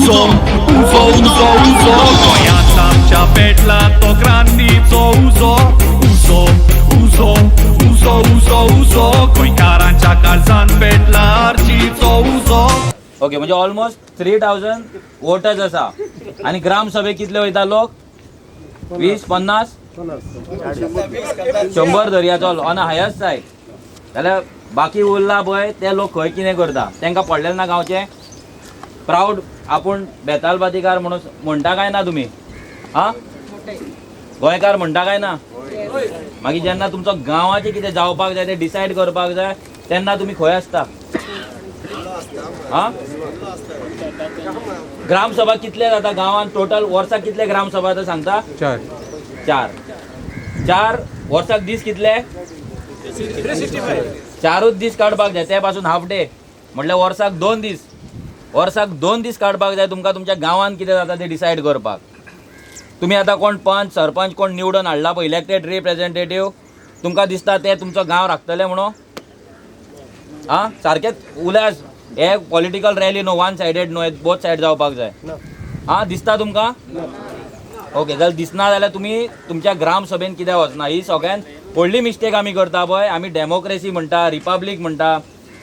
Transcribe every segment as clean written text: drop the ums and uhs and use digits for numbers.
उजो, उजो, उजो, उजो. गोंयांत आमच्या पेटला तो क्रांतीचो उजो, उजो, उजो, उजो, उजो, उजो. गोंयकारांच्या काळजान पेटला आर्चीचो उजो. ओके, म्हणजे ऑलमोस्ट 3000 वोटर्स आसा. आनी ग्रामसभेक कितले वयता लोक? 20, 50, 100 धरया, चल, ऑन हायस्ट सायड. जाल्यार बाकी उरला पळय ते लोक खंय कितें करता, तांकां पडलेलें ना गांवचें. प्रावड आपूण बेतालबातीकार म्हणून म्हणटा काय ना तुमी? आं, गोंयकार म्हणटा काय ना? मागीर जेन्ना तुमचो गांवाचें कितें जावपाक जाय तें डिसायड करपाक जाय, तेन्ना तुमी खंय आसता? आं, ग्रामसभा कितले जाता गांवांत टोटल? वर्साक कितले ग्रामसभा जाता, सांगता? चार. चार. चार वर्साक दीस कितले? चारूच दीस काडपाक जाय. ते पासून हाफ डे म्हटल्यार वर्साक 2 दीस. वर्साक 2 दीस काडपाक जाय तुमकां तुमच्या गांवांत कितें जाता तें डिसायड करपाक. तुमी आतां कोण पंच, सरपंच कोण निवडून हाडला पळय, इलेक्टेड रिप्रेझेंटेटीव, तुमकां दिसता ते तुमचो गांव राखतले म्हणून? आं, सारकेंच उलयास. हे पॉलिटिकल रॅली न्हू, वन सायडेड न्हू, बोथ सायड जावपाक जाय. आं, दिसता तुमकां? ओके, जाल्यार दिसना जाल्यार तुमी तुमच्या ग्रामसभेन कित्याक वचना? ही सगळ्यात व्हडली मिस्टेक आमी करता पळय. आमी डेमोक्रेसी म्हणटा, रिपब्लीक म्हणटा.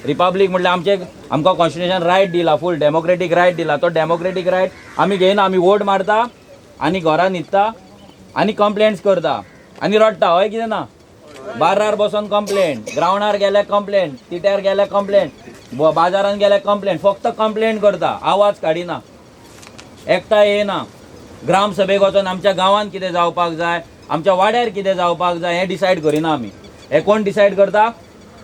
रिपब्लीक म्हटल्यार आमचे आमकां कॉन्स्टिट्युशन रायट दिला, फूल डेमोक्रेटीक रायट दिला. तो डेमोक्रेटीक रायट आमी घेयना. आमी वोट मारता आनी घरा न्हिदता आनी कंप्लेंट्स करता आनी रडटा. हय कितें ना? बार्रार बसोन कंप्लेंट, ग्रावंडार गेल्यार कंप्लेंट, तिट्यार गेल्यार कंप्लेंट, बाजारान गेल्यार कंप्लेंट. फक्त कंप्लेंट करता, आवाज काडिना, एकठांय येना. ग्रामसभेक वचोन आमच्या गांवांत कितें जावपाक जाय, आमच्या वाड्यार कितें जावपाक जाय, हें डिसायड करिना आमी. हें कोण डिसायड करता?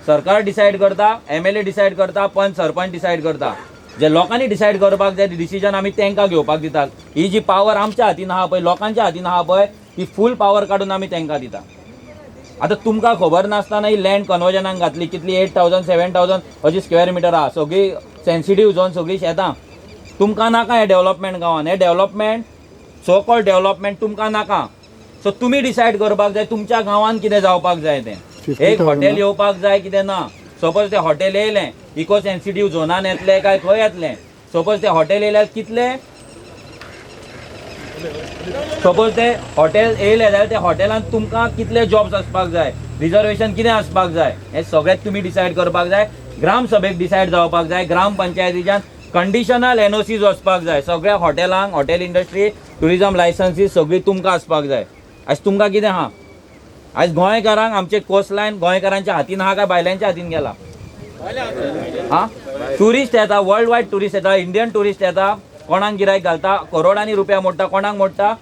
सरकार डिसायड करता, एमएलए डिसायड करता, पंच सरपंच डिसायड करता. जे लोकांनी डिसायड करपाक जाय डिसिजन, आमी तांकां घेवपाक दितात. ही जी पावर आमच्या हातीन आहा पळय, लोकांच्या हातीन आहा पळय, ती फूल पावर काडून आमी तांकां दिता. आतां तुमकां खबर नासतना ही लँड कन्वर्जनाक घातली. कितली? 8000, 7000 अशी स्क्वेअर मिटर आहा. सगळी सेन्सिटीव झोन, सगळी शेतां. तुमकां नाका हें डेव्हलपमेंट गांवान. हें डेव्हलपमेंट, सो कॉल्ड डेव्हलपमेंट तुमकां नाका. सो तुमी डिसायड करपाक जाय तुमच्या गांवान कितें जावपाक जाय तें. एक हॉटेल येवपाक जाय कितें ना. सपोज तें हॉटेल येयलें, इको सेन्सिटीव झोनान येतलें काय खंय येतलें? सपोज तें हॉटेल येयल्यार कितले, सपोज ते हॉटेल येयले जाल्यार त्या हॉटेलान तुमकां कितले जॉब्स आसपाक जाय, रिजर्वेशन कितें आसपाक जाय, हें सगळें तुमी डिसायड करपाक जाय. ग्रामसभेक डिसायड जावपाक जाय. ग्रामपंचायतीच्यान कंडिशनल एनओसीज वचपाक जाय सगळ्या हॉटेलांक. हॉटेल इंडस्ट्री, ट्युरिजम लायसन्सीस सगळी तुमकां आसपाक जाय. आयज तुमकां कितें आहा? आयज गोंयकारांक आमचे कोस्टलायन गोंयकारांच्या हातीन आहा काय भायल्यांच्या हातीन गेला? हा, ट्युरिस्ट येता, वर्ल्ड वायड ट्युरिस्ट येता, इंडियन ट्युरिस्ट येता. कोणाक गिरायक घालता? करोडांनी रुपया मोडटा. कोणाक मोडटा?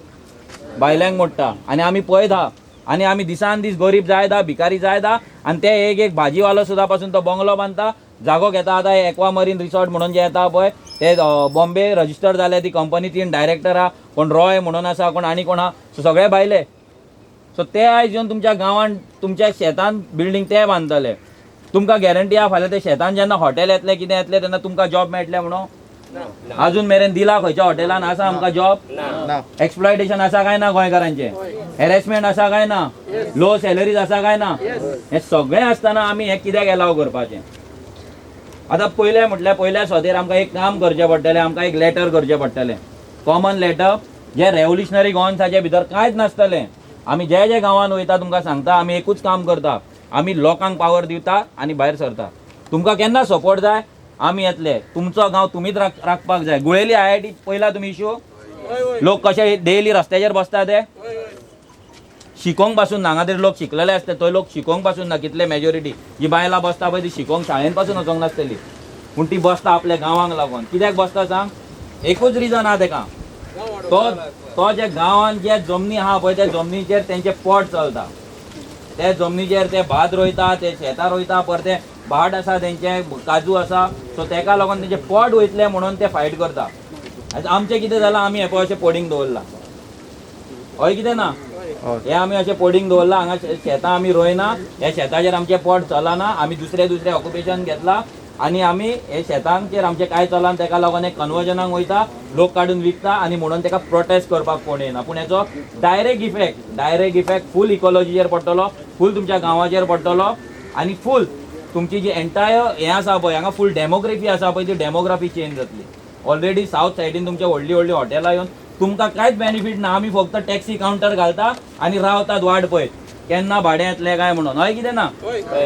भायल्यांक मोडटा. आनी आमी पळयता आनी आमी दिसान दीस गरीब जायता, भिकारी जायता. आनी ते एक एक भाजीवालो सुद्दां पासून तो बंगलो बांदता, जागो घेता. आतां एक्वा मरीन रिसॉर्ट म्हणून जे येता पळय, ते बॉम्बे रजिस्टर जाले ती कंपनी. तीन डायरेक्टर आहा, कोण रॉय म्हणून आसा, कोण आनी कोण आहा. सो सगळे भायले. सो ते आयज येवन तुमच्या गांवान, तुमच्या शेतान बिल्डींग ते बांदतले. तुमकां गॅरंटी आहा, फाल्यां ते शेतान जेन्ना हॉटेल येतलें, कितें येतलें, तेन्ना तुमकां जॉब मेळटलें म्हणून? अजून मेरेन दिला खंयच्या हॉटेलान आसा आमकां जॉब? एक्सप्लॉयटेशन आसा काय ना गोंयकारांचें? हॅरेसमेंट आसा काय ना? लो सॅलरीज आसा काय ना? हें सगळें आसतना आमी हें कित्याक एलाव करपाचें? आतां पयलें म्हटल्यार, पयल्या सोदेर आमकां एक काम करचें पडटलें. आमकां एक लेटर करचें पडटलें, कॉमन लेटर, जे रेव्होल्युशनरी गोवन्साचे भितर कांयच नासतलें. आमी जे जे गांवान वयता, तुमकां सांगता, आमी एकूच काम करता. आमी लोकांक पावर दिता आनी भायर सरता. तुमकां केन्ना सपोर्ट जाय, आमी येतले. तुमचो गांव तुमीच राखपाक जाय. गुळेली आयआयटी पयला तुमी इशू? लोक कशे डेली रस्त्याचेर बसता ते शिकोंक पासून ना. हांगा तरी लोक शिकलेले आसता, थंय लोक शिकोंक पासून ना. कितले मेजॉरिटी जी बायलां बसता पळय, ती शिकोंक शाळेन पासून वचोंक नासतली, पूण ती बसता आपल्या गांवांक लागून. कित्याक बसता सांग? एकूच रिजन आहा तेका. तो तो जे गांवान जे जमनी आहा पळय, त्या जमनीचेर तेंचे पोट चलता. त्या जमनीचेर ते भात रोयता, ते शेतां रोयता, परते भाट आसा तेंचे, काजू आसा. सो तेका लागून तेंचे पोट वयतले म्हणून ते फायट करता. आतां आमचें कितें जालां? आमी हें पळय अशें पडींग दवरलां. हय कितें ना? हे आमी अशें पडींग दवरलां हांगा. शेतां आमी रोयना. ह्या शेताचेर आमचें पोट चलना. आमी दुसरें दुसरें ऑक्युपेशन घेतलां आनी आमी हे शेतांचेर आमचें कांय चलना. तेका लागून हे कन्वर्जनाक वयता, लोक काडून विकता आनी म्हणून तेका प्रोटेस्ट करपाक कोण येना. पूण हेचो डायरेक्ट इफेक्ट फूल इकोलॉजीचेर पडटलो, फूल तुमच्या गांवाचेर पडटलो आनी फूल तुमची जी एंटायर हें आसा पळय, हांगा फूल डेमोग्राफी आसा पळय, ती डेमोग्राफी चेंज जातली. ऑलरेडी सावथ सायडीन तुमचे व्हडली व्हडली हॉटेलां येवन तुमकां कांयच बेनिफीट ना. आमी फक्त टॅक्सी कावंटर घालता आनी रावतात वाट पळयत केन्ना भाडें येतलें काय म्हणून. हय कितें ना?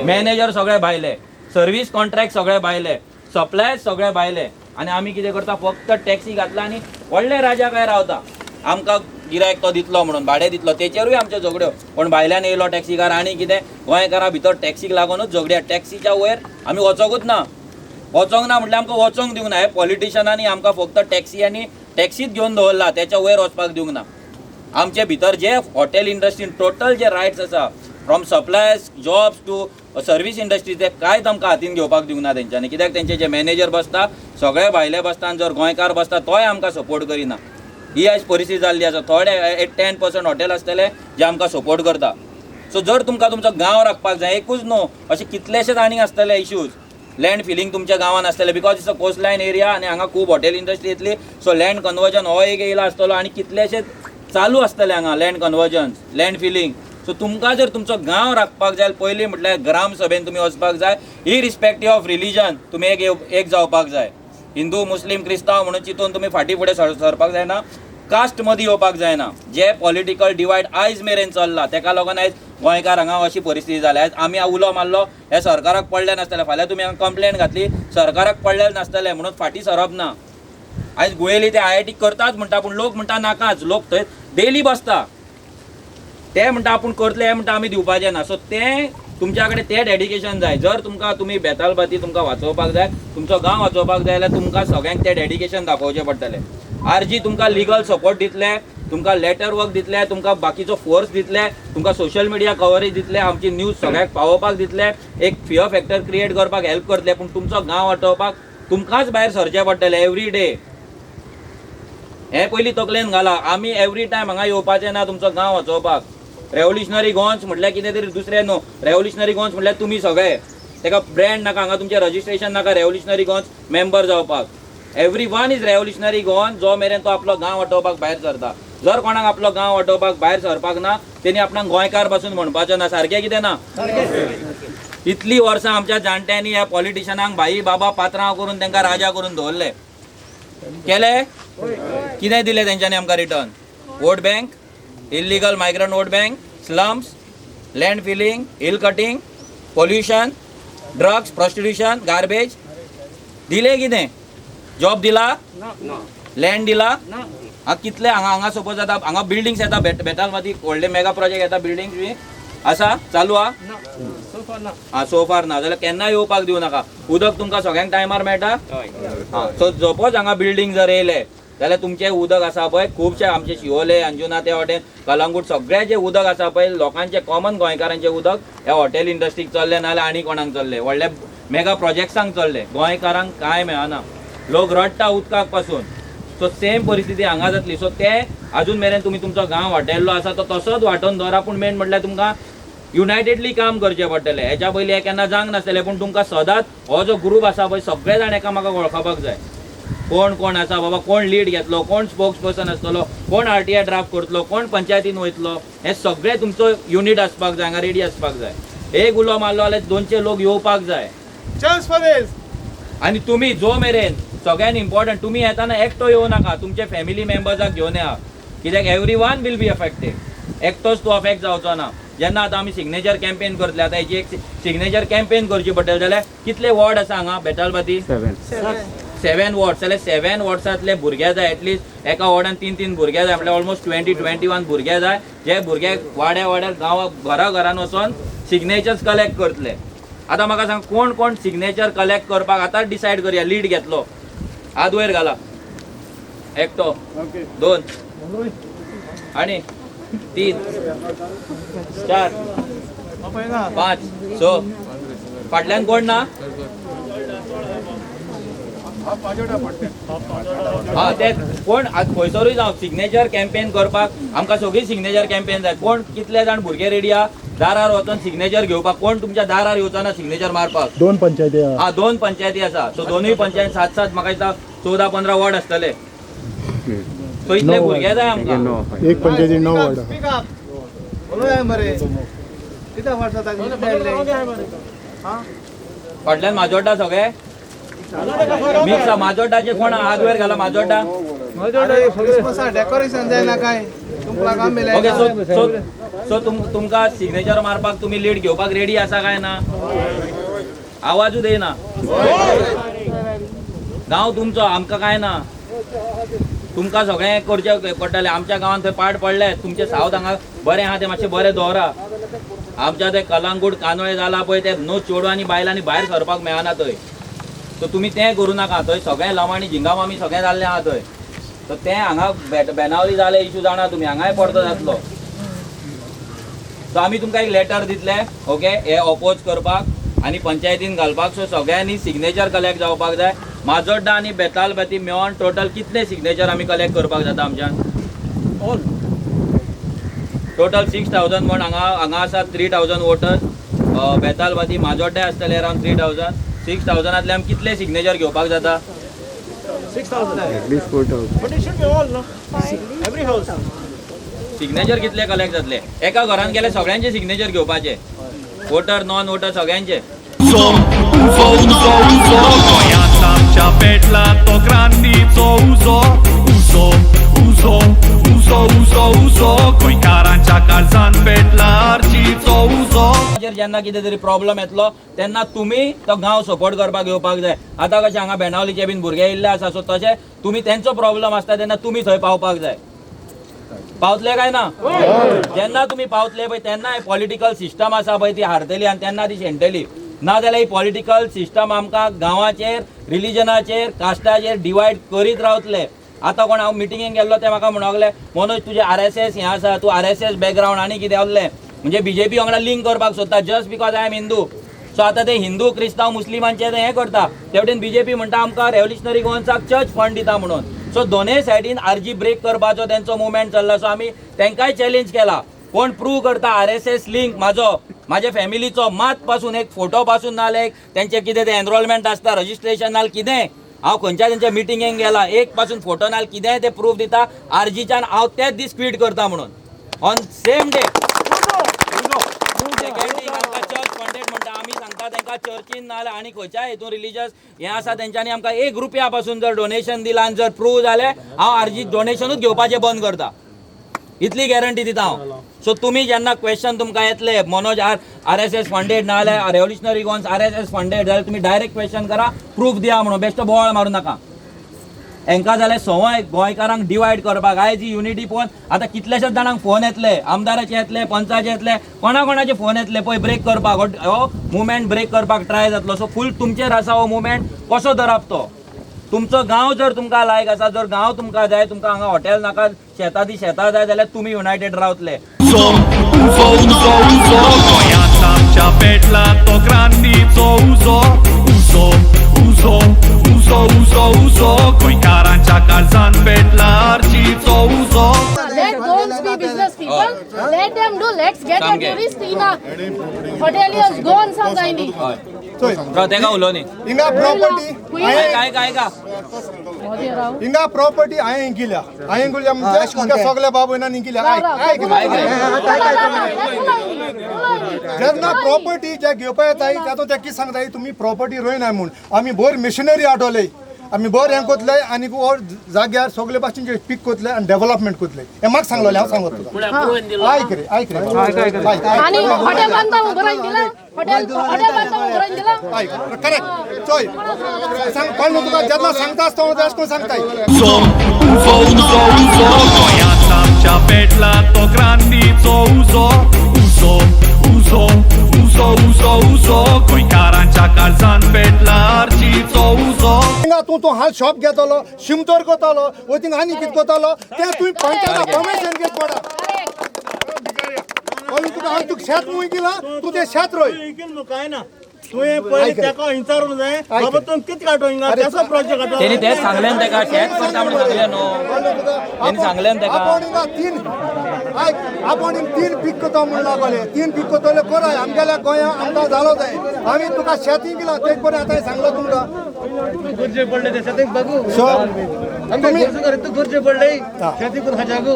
मॅनेजर सगळे भायले, सर्वीस कॉन्ट्रॅक्ट सगळे भायले, सप्लायर्स सगळे भायले, आनी आमी कितें करता, फक्त टॅक्सी घातला आनी व्हडले राजा काय रावता. आमकां गिरायक तो दितलो म्हणून, भाडें दितलो, तेचेरूय आमच्यो झगड्यो. पूण भायल्यान येयलो टॅक्सीकार आनी कितें, गोंयकारां भितर टॅक्सीक लागूनच झगड्या. टॅक्सीच्या वयर आमी वचोकूच ना. वचोंक ना म्हटल्यार आमकां वचोंक दिवंक ना. हे पॉलिटिशनांनी आमकां फक्त टॅक्सी आनी टॅक्सीच घेवन दवरला, तेच्या वयर वचपाक दिवंक ना. आमचे भितर जे हॉटेल इंडस्ट्रीन टोटल जे रायट्स आसा, from suppliers, jobs to service industry, ते कांयच आमकां हातीन घेवपाक दिवंक ना तेंच्यांनी. कित्याक तेंचे जे मॅनेजर बसता सगळे भायले बसता, आनी जर गोंयकार बसता तोय आमकां सपोर्ट करिना. ही आयज परिस्थिती जाल्ली आसा. थोडे 10% हॉटेल आसतले जे आमकां सपोर्ट करता. सो जर तुमकां तुमचो गांव राखपाक जाय, एकूच न्हू, अशे कितलेशेच आनीक आसतले इश्यूज. लँड फिलींग तुमच्या गांवान आसतलें, because it's a coast line area आनी हांगा खूब हॉटेल इंडस्ट्री येतली. सो लँड कन्वर्जन हो एक येयला आसतलो आनी कितलेशेच चालू आसतले हांगा land conversion, land filling. So तुमकां जर तुमचो गांव राखपाक जाय, पयलीं म्हटल्यार ग्राम सभेन तुमी वचपाक जाय. इरिस्पेक्टीव ऑफ रिलीजन तुमी एक एक जावपाक जाय. हिंदू, मुस्लीम, क्रिस्तांव म्हणून चिंतून तुमी फाटीं फुडें सरपाक जायना. कास्ट मदीं येवपाक जायना. जे पॉलिटिकल डिवायड आयज मेरेन चल्ला, तेका लागून आयज गोंयकार हांगा अशी परिस्थिती जाल्या. आयज आमी उलो मारलो हे सरकाराक पडलें नासतलें, फाल्यां तुमी हांगा कंप्लेन घातली सरकाराक पडलें नासतलें म्हणून फाटीं सरप ना. आयज गुळेली ते आयआयटी करताच म्हणटा, पूण लोक म्हणटा नाकाच. लोक थंय डेली बसता, ते म्हणटा आपूण करतले, हे म्हणटा आमी दिवपाचें ना. सो तें तुमच्या कडेन तें डेडिकेशन जाय. जर तुमकां तुमी बेतालबाती तुमकां वाचोवपाक जाय, तुमचो गांव वाचोवपाक जाय, जाल्यार तुमकां सगळ्यांक तें डेडिकेशन दाखोवचें पडटलें. आरजी तुमकां लिगल सपोर्ट दितले, तुमकां लेटर वर्क दितले, तुमकां बाकीचो फोर्स दितले, तुमकां सोशल मिडिया कवरेज दितले, आमची न्यूज सगळ्यांक पावोवपाक दितले, एक फियर फॅक्टर क्रिएट करपाक हेल्प करतले. पूण तुमचो गांव वाटोवपाक तुमकांच भायर सरचें पडटलें एवरी डे. हें पयलीं तकलेन घाला. आमी एवरी टायम हांगा येवपाचें ना तुमचो गांव वाचोवपाक. रेव्होल्युशनरी गोवन्स म्हटल्यार कितें तरी दुसरें न्हू. रेव्होल्युशनरी गोवन्स म्हटल्यार तुमी सगळे. तेका ब्रँड नाका, हांगा तुमचें रजिस्ट्रेशन नाका रेव्होल्युशनरी गोवन्स मेंबर जावपाक. Every one is revolutionary Goan जो मेरेन तो आपलो गांव वाटोवपाक भायर सरता. जर कोणाक आपलो गांव वाटोवपाक भायर सरपाक ना, तेणी आपणाक गोंयकार पासून म्हणपाचें ना. सारकें कितें ना? इतली वर्सां आमच्या जाणट्यांनी ह्या पॉलिटिशनांक भाई, बाबा, पात्रांव करून तांकां राजा करून दवरले. केले कितें दिलें तेंच्यांनी आमकां return? Vote bank, illegal migrant vote bank, slums, land filling, hill cutting, pollution, drugs, prostitution, garbage. दिले कितें? जॉब दिला? लँड दिला? हांगा कितले हांगा हांगा सपोज आतां हांगा बिल्डिंग्स येता, बेतालबाती व्हडले मेगा प्रोजेक्ट येता, बिल्डिंग्स बी आसा चालू आहा. हा, सो फार ना जाल्यार केन्ना येवपाक दिवं नाका. उदक तुमकां सगळ्यांक टायमार मेळटा. हा, सो सपोज हांगा बिल्डींग जर येयले जाल्यार तुमचें उदक आसा पळय, खुबशे आमचे शिवोले, अंजुना ते वाटेन, कलंगूट सगळें जें उदक आसा पळय, लोकांचें कॉमन गोंयकारांचें उदक ह्या हॉटेल इंडस्ट्रीक चल्लें, नाजाल्यार आनी कोणाक चल्लें, व्हडल्या मेगा प्रोजेक्ट्सांक चल्लें. गोंयकारांक कांय मेळना. लोक रडटा उदकाक पासून. सो सेम परिस्थिती हांगा जातली. सो ते अजून मेरेन तुमी तुमचो गांव वाटयल्लो आसा तो तसोच वांटोवन दवरा. पूण मेन म्हटल्यार तुमकां युनायटेडली काम करचें पडटलें. हेच्या पयलीं हें केन्ना जावंक नासतलें, पूण तुमकां सदांच हो जो ग्रूप आसा पळय, सगळे जाण एकामेकाक वळखपाक जाय. कोण कोण आसा बाबा, कोण लीड घेतलो, कोण स्पोक्स पर्सन आसतलो, कोण आरटीआय ड्राफ्ट करतलो, कोण पंचायतीन वयतलो, हे सगळे तुमचो युनीट आसपाक जाय, हांगा रेडी आसपाक जाय. एक उलो मारलो जाल्यार 200 लोक येवपाक जाय. Chance for this. आनी तुमी जो मेरेन, सगळ्यान इम्पॉर्टंट, तुमी येताना एकटो येवं नाका, तुमचे फॅमिली मेंबर्साक घेवन येया. कित्याक every one will be affected, एकटोच तूं अफेक्ट जावचो ना. जेन्ना आतां आमी सिग्नेचर कॅम्पेन करतले, आतां हेची एक सिग्नेचर कॅम्पेन करची पडटली, जाल्यार कितले वॉर्ड आसा हांगा बेतालबाती? 7 वॉर्ड. जाल्यार 7 वॉर्ड्सांतले भुरगे जाय, एटलिस्ट एका वॉर्डान 3-3 भुरगे जाय, म्हळ्यार ऑलमोस्ट 20-21 भुरगे जाय, जे भुरगे वाड्या वाड्यार, गांवा घरा घरान वचोन सिग्नेचर्स कलेक्ट करतले. आतां म्हाका सांग, कोण कोण सिग्नेचर कलेक्ट करपाक आतां डिसायड करया, लीड घेतलो? हात वयर घाला. एकटो, दोन आणि 3, 4, 5, 6. फाटल्यान कोण ना? हा, ते कोण खंयसरूय जावं, सिग्नेचर कॅम्पेन करपाक आमकां सगळी सिग्नेचर कॅम्पेन जाय. कोण कितले जाण भुरगे रेडी आहा दारार वचोन सिग्नेचर घेवपाक? कोण तुमच्या दारार येवचो ना सिग्नेचर मारपाक? 2 पंचायती आहा. हा, 2 पंचायती आसा. सो दोनूय पंचायत 7-7, म्हाका दिसता 14-15 वॉर्ड आसतले. सो इतले भुरगे जाय आमकां. एक पंचायती 9 वॉर्ड आहा. Speak up. उलोवया मरे. कित्याक वर्सां ताका? फाटल्यान माजोड्डा सगळे. मिक्स. माजोड्डाचे कोण हात वयर घाला? माजोड्डा. डेकोरेशन जायना काय तुमकां काम. ओके, सो सो सो तुमकां सिग्नेचर मारपाक तुमी लीड घेवपाक रेडी आसा काय ना? आवाजूच येना. गांव तुमचो, आमकां काय ना. तुमकां सगळें करचें पडटलें. आमच्या गांवांत थंय पाड पडले. तुमचे सावथ हांगा बरें आहा, तें मातशें बरें दवरा. आमच्या ते कलांगूट कानोळे जाला पळय, ते न्हू चेडवांनी बायलांनी भायर सरपाक मेळना थंय. सो तुमी तें करूं नाका. थंय सगळें लवाणी झिंगामामी सगळें जाल्लें आहा थंय. सो तें हांगा बेनावली जालें इशू जाणा तुमी, हांगाय पडतो जातलो. सो आमी तुमकां एक लेटर दितले, ओके, हे ऑपोज करपाक आनी पंचायतीन घालपाक. सो सगळ्यांनी सिग्नेचर कलेक्ट जावपाक जाय. माजोड्डा आनी बेतालबाती मेळोन टोटल कितले सिग्नेचर आमी कलेक्ट करपाक जाता आमच्यान? टोटल 6,000 म्हण हांगा हांगा आसा 3,000 वोटर्स. बेतालबाती माजोड्डा आसतले अरावंड 3,000. 6,000तले आमी कितले सिग्नेचर घेवपाक जाता? At least 4,000. But it should be all, no? Every house. Signature कितले कलेक्ट जातले? एका घरान गेले सगळ्यांचे सिग्नेचर घेवपाचे, वोटर नॉन वोटर सगळ्यांचे. उजो उजो उजो उजो, गोंयांत आमच्या पेटला तो क्रांतीचो उजो. उजो उजो उजो उजो उजो, गोंयकारांच्या काळजान पेटला आर्जीचो उजो. चेर जेन्ना कितें तरी प्रॉब्लम येतलो तेन्ना तुमी तो गांव सपोर्ट करपाक येवपाक जाय. आतां कशें हांगा बेणावलीचे बीन भुरगे येयल्ले आसा, सो तशें तुमी तेंचो प्रॉब्लम आसता तेन्ना तुमी थंय पावपाक जाय. पावतले काय ना? जेन्ना तुमी पावतले पळय तेन्ना पॉलिटिकल सिस्टम आसा पळय ती हारतली आनी तेन्ना ती शेणटली. ना जाल्यार ही पॉलिटिकल सिस्टम आमकां गांवाचेर, रिलिजनाचेर, कास्टाचेर डिवायड करीत रावतले. आतां कोण हांव मिटिंगेक गेल्लो, ते म्हाका म्हणूंक लागले, मनोज तुजें आरएसएस हें आसा, तूं आरएसएस बॅकग्रावंड आनी कितें आहलें, म्हणजे बीजेपी वांगडा लिंक करपाक सोदता just because I am Hindu. So आतां ते हिंदू क्रिस्तांव मुस्लिमांचे ते हें करता. ते वटेन बीजेपी म्हणटा आमकां रेव्होल्युशनरी गोवन्साक चर्च फंड दिता म्हणून. सो दोनूय सायडीन आरजी ब्रेक करपाचो तेंचो मुवमेंट चल्ला. सो आमी तांकांय चॅलेंज केला, कोण प्रूव करता आरएसएस लिंक म्हाजो, म्हाज्या फॅमिलीचो मात पासून एक फोटो पासून नाल्यार एक तेंचे कितें तें एनरोलमेंट आसता, रजिस्ट्रेशन नाल्यार कितें, हांव खंयच्या तेंच्या मिटिंगेक गेला, एक पासून फोटो नाल्यार कितेंय ते प्रूफ दिता आरजीच्यान हांव तेच दीस क्वीट करता म्हणून, on same day. Second thing, आमकां चर्च फंडेड म्हणटा. आमी सांगता तांकां, चर्चीन नाल्यार आनी खंयच्याय हितून रिलीजियस हें आसा तेंच्यांनी आमकां एक रुपया पासून जर डोनेशन दिलां आनी जर प्रूव जालें, हांव आरजी डोनेशनूच घेवपाचें बंद करता, इतली गॅरंटी दिता हांव. सो तुमी जेन्ना क्वेश्चन तुमकां येतले, मनोज आरएसएस फंडेड नाल्यार रेव्होल्युशनरी गोवन्स आरएसएस फंडेड जाल्यार तुमी डायरेक्ट क्वेश्चन करा, प्रूफ दिया म्हणून. बेश्टो बोवाळ मारूं नाका. हेंकां जाल्यार संवय गोंयकारांक डिवायड करपाक. आयज ही युनिटी पळोवन आतां कितल्याशाच जाणांक फोन येतले, आमदाराचे येतले, पंचाचे येतले, कोणा कोणाचे फोन येतले पळय ब्रेक करपाक. हो मुवमेंट ब्रेक करपाक ट्राय जातलो. सो फूल तुमचेर आसा हो मुवमेंट कसो धरप तो. तुमचो गांव जर तुमकां लायक आसा, जर गांव तुमकां जाय, तुमकां हांगा हॉटेल नाका, शेतां ती शेतां जाय जाल्यार तुमी युनायटेड रावतले. उजो उजो उजो उजो, गोंयांत आमच्या पेटला तो क्रांतीचो उजो. उजो उजो उजो उजो उजो, गोंयकारांच्या काळजान पेटला आर्जीचो उजो. Let those be business people. Let them do. Let's get a सामकें. tourist in a hoteliers go on some जायनी. हय, तेका उलोवनी. हिंगा प्रॉपर्टी आयका आयका आयका. हिंगा प्रॉपर्टी हांवें इंकिल्या, हांवें इंकुल्या म्हणजे तुमच्या सगल्या बाबू इंकिल्या. आयक आयक. जेन्ना प्रॉपर्टी जे घेवपा येताय तातूंत ते कितें सांगताय, तुमी प्रॉपर्टी रोयनाय म्हूण. आमी बोर मिशनरी आठवले, आमी बोर हें कोतले आनी हो जाग्यार सगळे भाशेन पीक कोतले आनी डेव्हलपमेंट कोतले. हें म्हाका सांगलोलें, हांव सांगत तुका. आयक रे, आयक रे, आयक. आणि हॉटेल बांधता बरं दिला, हॉटेल हॉटेल बांधता बरं दिला. आयक, करेक्ट. चोय सांग कोण तुका जेन्ना सांगता आसतना तेश कोण सांगताय. उजो उजो उजो उजो, गोंयांत आमच्या पेटला तो क्रांतीचो उजो. उजो उजो उजो उजो उजो, गोंयकारांच्या काळजान पेटला आर्जीचो उजो. थिंगा तूं तूं हाल शॉप घेतलो, शिमतोर कोतालो, वो थिंगा आनी कितें कोतालो तें तुवें पंचायता परमिशन घेत पडा. कळ्ळें तुका? हांव तुका शेत मुंय दिलां, तूं तें शेत रोय. इकील न्हू काय ना, तुवें पयलीं तेका विचारूंक जाय, बाबा तूं कितें काडटो हिंगा, कसो प्रोजेक्ट काडटो. तेणी तेच सांगलें न्हू तेका, शेत करता म्हणून सांगलें न्हू तेणी, सांगलें न्हू तेका. आपण हिंगा तीन, आयक, आपण हिंगा तीन पीक कोता म्हूण लागले, तीन पीक कोतले कोराय आमगेल्या गोंया आमकां जालो जाय. आमी तुका शेती दिलां तेच बरें. आतां सांगलो तुमकां. गरजे पडले ते शेतीक बघू. सो तुमी तू गरजे पडले शेती करून खाच्याकू.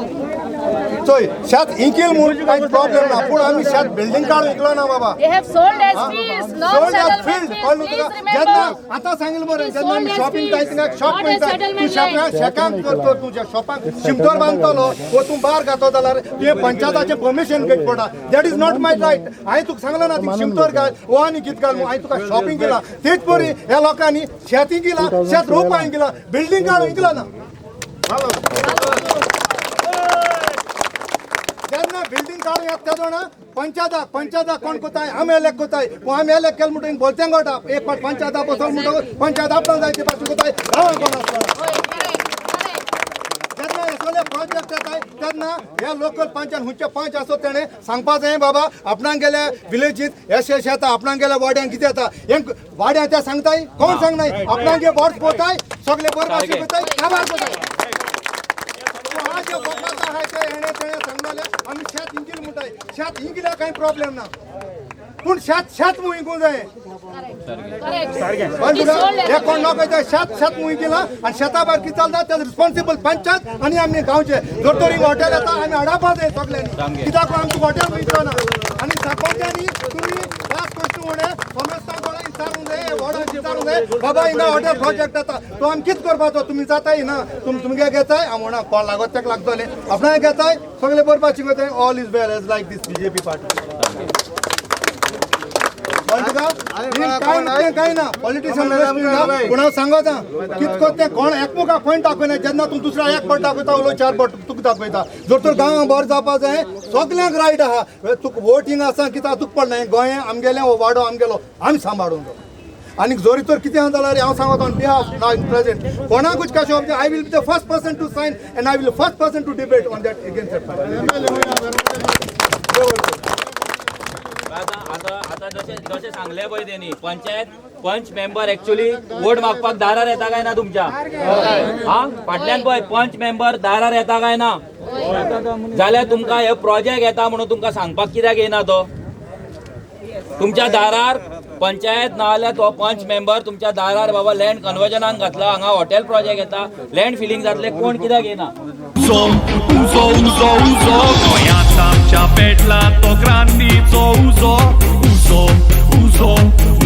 चोय शेत इंकील म्हूण कांय प्रॉब्लेम ना, पूण आमी शेत बिल्डींग काडून इकलो ना बाबा. They have sold as fields, not sold as settlement field. fields. कळ्ळें Please तुका? remember. जेन्ना आतां सांगिल्लें मरे, जेन्ना आमी Sold as shopping जाय fields, थिंगा शॉप not as मेळटा. तूं settlement शॉपाक land. शेकांक करतो, तुज्या शॉपाक शिमतोर बांदतलो वो तूं बार घातो जाल्यार तुवें पंचायताचें परमिशन घेवचें पडटा. That is not my right. हांवें तुका सांगलें ना, ती शिमतोर घाल वो आनी कितें घाल म्हूण. हांवें तुका शॉपिंग केलां तेच परी ह्या लोकांनी शेती केलां, शेत रोवपा केलां, बिल्डींग काडून इकला ना. जेन्ना बिल्डींग काडून येता तेदोणा पंचायताक पंचायताक कोण कोताय, आमी एलेक्ट कोताय. पूण आमी एलेक्ट केलें म्हणटकीर बोलतें गोटा एक फावट पंचायता बसोल म्हणटकूच पंचायत आपणाक जाय ते पासून कोताय, गांवांत कोण आसतना. होय, correct, correct. जेन्ना हे सगळे प्रोजेक्ट येताय तेन्ना ह्या लोकल पंचायत खंयचे पंच आसो तेणें सांगपा जाय, बाबा आपणाक गेल्या विलेजींत अशें अशें येता, आपणाक गेल्या वाड्यांक कितें येता, हें वाड्यां ते सांगताय कोण सांगनाय. आपणाक बोट पोताय सगळे बरे भाशेन कोताय, काबार कोताय. जे फकात आहाय ते हेणें तेणें सांगलेलें आमी शेत इंकील म्हणटाय. शेत इंकिल्यार कांय प्रॉब्लेम ना, पूण शेत शेत म्हूण इंकूंक जाय. Correct. कळ्ळें तुका? हे कोण लोक शेत शेत म्हूण इंकिलां आनी शेता भायर कितें चलता तें रिस्पॉन्सिबल पंचायत आनी आमी गांवचे. जर तर हिंगा हॉटेल येता आमी हडापा जाय सगल्यांनी, कित्याक आमकां हॉटेल मेळचो ना. आनी सरपंचांनी तुमी वास कशें म्हणें समेस्तां कोणा विचारूंक जाय, वॉर्डाक विचारूंक जाय, बाबा हिंगा हॉटेल प्रोजेक्ट येता तो आमी कितें करपाचो, तुमी जाताय ना, तुमी तुमगे घेताय हांव म्हणा कोण लागत तेका लागतलें, आपणाक घेताय सगळे बरोबर शिकयताय. All is well as like this BJP party. कळ्ळें तुका? कांय ना, कांय ना पॉलिटिशियन ना, पूण हांव सांगता कितको तें कोण एकमुखाक पॉयंट दाखयना. जेन्ना तूं दुसऱ्या एक बोट दाखयता, उलो चार बोट तुका दाखयता. जर तर गांवां बरें जावपा जाय सगल्यांक रायट आहा. तुका वोटींग आसा कितें तुका पडना. गोंय आमगेलें, हो वाडो आमगेलो, आमी सांबाळूंक जाय. आनी जरी तर कितें आहा जाल्यार हांव सांगता on behalf now in present कोणाकूच कशें, I will be the first person to sign and I will first person to debate on that against that. आतां आतां आतां जशें जशें सांगलें पळय तेणी, पंचायत पंच मेंबर एक्चुअली वोट मागपाक दारार येता काय ना तुमच्या? हा, फाटल्यान पळय पंच मेंबर दारार येता काय ना? जाल्यार तुमकां हे प्रोजेक्ट येता म्हणून तुमकां सांगपाक कित्याक येना तो तुमच्या दारार? पंचायत ना जाल्यार तो पंच मेंबर तुमच्या दारार, बाबा लँड कन्वर्जनान घातला, हांगा हॉटेल प्रोजेक्ट येता, लँड फिलिंग जातलें, कोण कित्याक येना? उजो उजो उजो उजो गोंयांत आमच्या पेटला तो क्रांतीचो उजो उजो उजो.